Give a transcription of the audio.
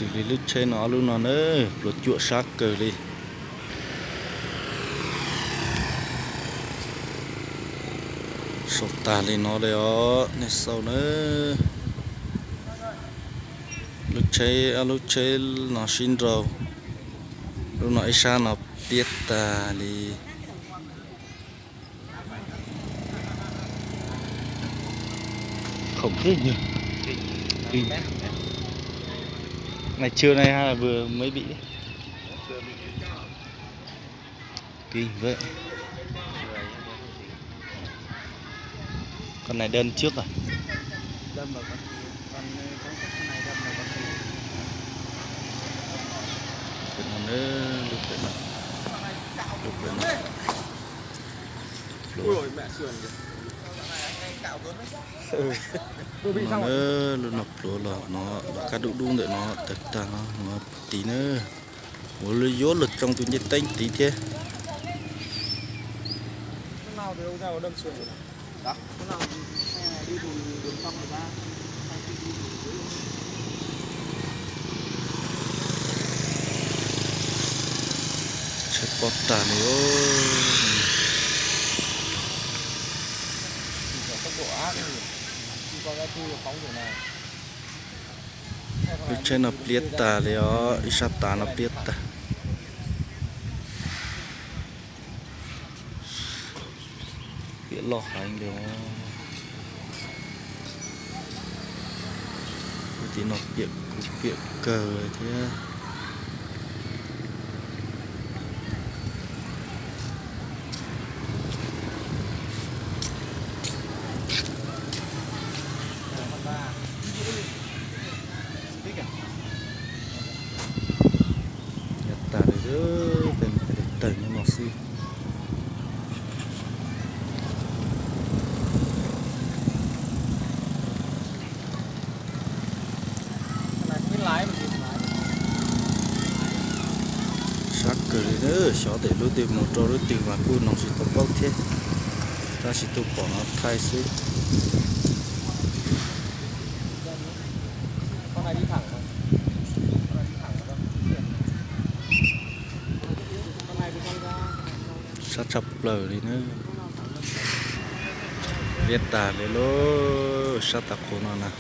Xws li lub tsheb no ob lub no na, pluav cuam sab kawg li. Sau tag li no li os, nej xauj na. Lub tsheb, ob lub tsheb no sib nrau, lub no ib sab no pliab tag li. Khủng khiếp nhỉ. Kinh. Này chưa này hay là vừa mới bị đấy? Kinh vậy. Con này đơn trước à? Đâm vào con kia, con, con sắt con này đâm vào con kia. Lub pem no, lub pem no. Ui, mẹ sườn kìa. Lub no, lub no pluav los no, los kab dub dub ntawm no tawg tag no, no tid na. Ua lub yuav luag tsoo tus ncej teeb tid thiab. Tsheb pob tag li os. Lub tsheb no pliab tag li os, ib sab tav no pliab tag. Piam loj heev li. Lub tim no piam, kuv piam kawg thiab. Yav tas li, peb tawg nyob no xwb. Sab kawg li, xyov tes lub twg mus rau lub twg mas kuj noo tsis tau paub thiab, tab sis tuaj pom no thaij xwb. Sab tshaj plaws li na. Liab tag li lauj, sab tag qhuav no na.